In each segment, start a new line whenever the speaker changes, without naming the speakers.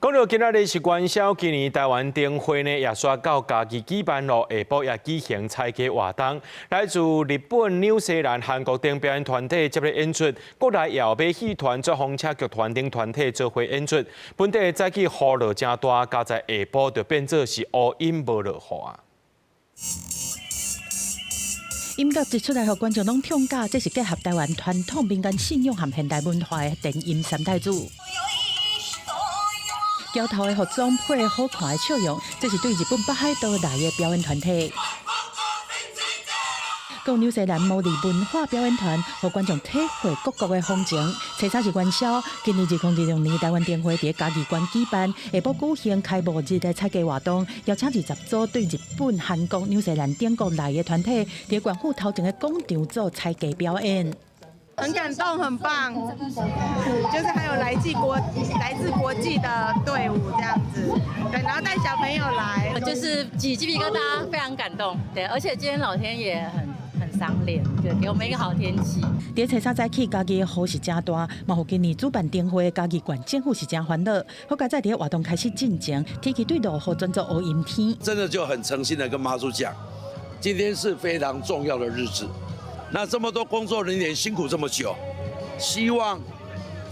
講到今仔日是元宵，今年台灣燈會呢也煞到嘉義舉辦咯，下晡也舉行彩雞活動，來自日本、紐西蘭、韓國等表演團體接咧演出，國內也有馬戲團、做風車劇團等團體做伙演出。本地早起雨落誠大，加在下晡就變做是烏陰無落雨啊。
音樂一出來，予觀眾攏痛甲，這是結合台灣傳統民間信仰和現代文化的電音三太子。姣頭的服裝配好看的笑容，這是對日本北海道來的表演團體。閣有紐西蘭毛利文化表演團，予觀眾體會各國的風情。初三是元宵，今年2026年台灣燈會佇嘉義縣舉辦，下晡舉行開幕日的彩雞活動，邀請20組對日本、韓國、紐西蘭等國來的團體，佇縣府頭前的廣場做彩雞表演。
很感動，很棒，就是還有來自國際的隊伍這樣子，對，然後帶小朋友來，
就是起雞皮疙瘩，非常感動，對，而且今天老天爺很賞臉，對，給我們一個好天氣。
佇初三早起，嘉義的雨是誠大，嘛予今年主辦燈會嘉義縣政府是誠煩惱。好佳哉佇活動開始進前，天氣對落雨轉做烏陰天。
真的就很誠心的跟媽祖講，今天是非常重要的日子。那這麼多工作人員辛苦這麼久，希望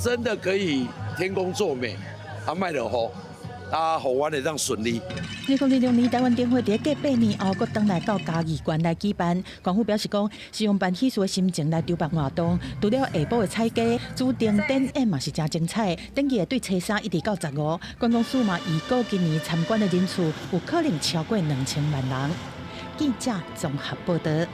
真的可以天公作美，啊，莫落雨，啊，予阮會當順利。
2026年台灣燈會佇過8年後，閣轉來到嘉義縣來舉辦。縣府表示講，是用辦喜事的心情來籌辦活動。除了下晡的彩雞，主燈展演嘛是誠精彩。登記會對初三一直到15，觀光署嘛預估今年參觀的人次有可能超過2000萬人。記者綜合報道。